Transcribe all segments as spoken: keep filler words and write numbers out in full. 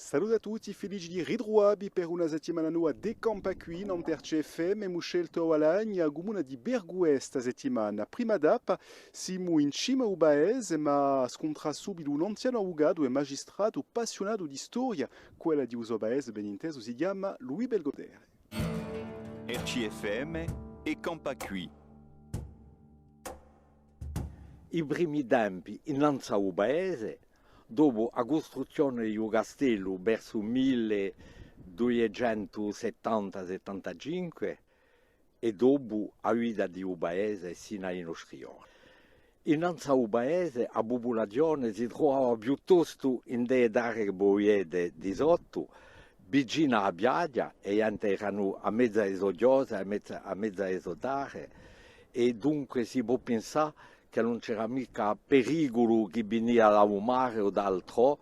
Salute à tutti, felici di ritruvà vi per una settimana nova d'È campà quì, nant'à R C F M. Emu sceltu avà a Balagna, a cumuna di Berguè sta settimana. Prima tappa, simu in cima à u paese, ma scuntra subitu un anzianu avucatu è magistratu appassiunatu di storia, quella di u so paese, ben intesu, si chjama Louis Belgodère. R C F M, È campà quì. I primi tempi, innanzu à u paese, dopu a custruzzione di u castellu versu mille duiecentu settanta settantacinque, è dopu a vita di u paese sinu à i nostri ghjorni. Innanzu à u paese, a pupulazione si truvava piuttostu in e tarre chì vo videte di sottu, vicinu à a piaghja, è a ghjente eranu à mezu à e so chjose, à mezu, à mezu à e so tarre, è dunque si pò pinsà chì ùn c'era micca periculu chì vinia da u mare o d'altrò,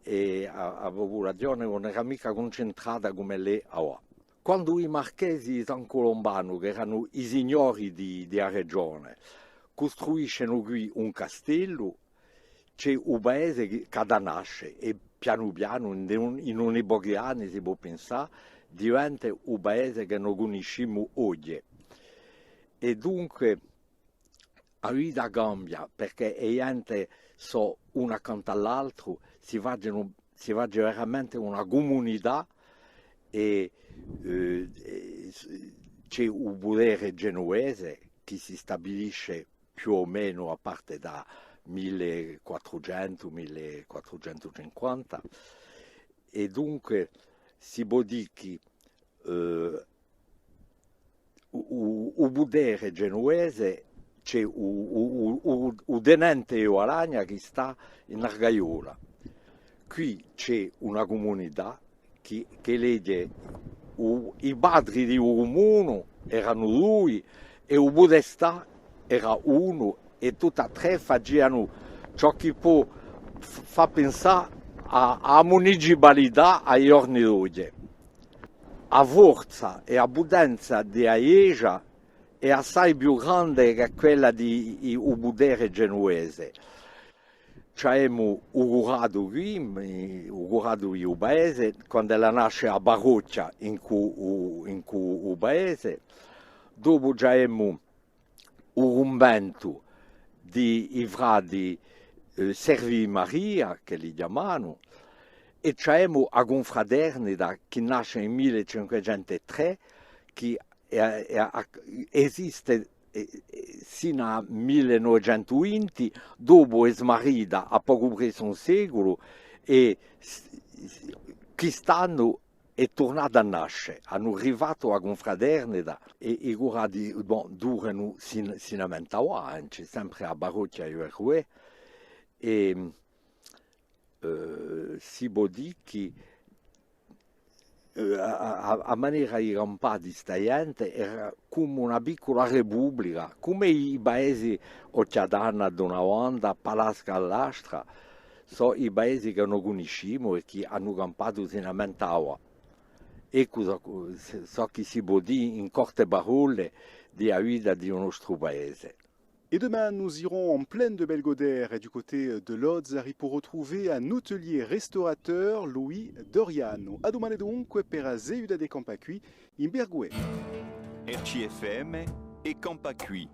è a, a pupulazione ùn era micca cuncentrata cum'ella hè avà. Quandu i marchesi di San Culumbanu, chì eranu i signori di, di a regione, custruiscenu quì un castellu, ci hè u paese chì, chì hà da nasce, è pianu pianu, in un, in uni pochi anni, si pò pinsà, diventa u paese chì no cunniscimu oghje. È dunque, a vita cambia, perchè e ghjente sò una accantu à l'altru, si facenu, si face veramente una cumunità è, eh, è s-, ci hè u putere genuvese chì si stabilisce più o menu à parte da mille quattrucentu, mille quattrucentucinquanta, è dunque si pò dì chì eh, u, u, u putere genuvese, ci hè u, u, u, u, u tenente di Balagna chì stà in Argaiola. Quì ci hè una cumunità chì, chì eleghje u, i patri di u cumunu, eranu dui, è u pudestà era unu, è tutti à trè facianu ciò chì pò f-, fà pinsà à, à a municipalità à i ghjorni d'oghje. A forza è a putenza di a ghjesgia hè assai più grande chè quella di, di u putere genuvese. Ci avemu u curatu quì, mi-, u curatu di u paese, quand'ella nasce a parrochja incù u, incù u paese. Dopu ci avemu u cunventu di i frati, eh, Servi di Maria, ch'elli chjamanu, è ci avemu a cunfraternita chì nasce in mille cinquecentu è trè, chì è, è, esiste, eh, sinu à mille novecentu vinti, dopu hè smarita à pocu pressu un seculu, è s-, s-, quist'annu hè turnata à nasce, anu rifattu a cunfraternita è i curati, bon, duranu sin-, sinu à ment'avà, eh, ci hè sempre a parrochja di Berguè, è, eh, si pò dì chì, eh, a, a, a manera di campà di sta ghjente era cum'è una piccula republica, cum'è i paesi, Occhia d'Anna d'una banda, Palasca à l'altra, sò i paesi chì no cunniscimu è chì anu campatu sinu à ment'avà. Eccu ciò, ciò chì si pò dì in corte parolle di a vita di u nostru paese. Et demain, nous irons en plaine de Belgodère et du côté de Lozzari pour retrouver un hôtelier restaurateur, Louis Doriano. À dumane dunque per a seguita d'È campà quì in Berguè. R C F M, È campà quì.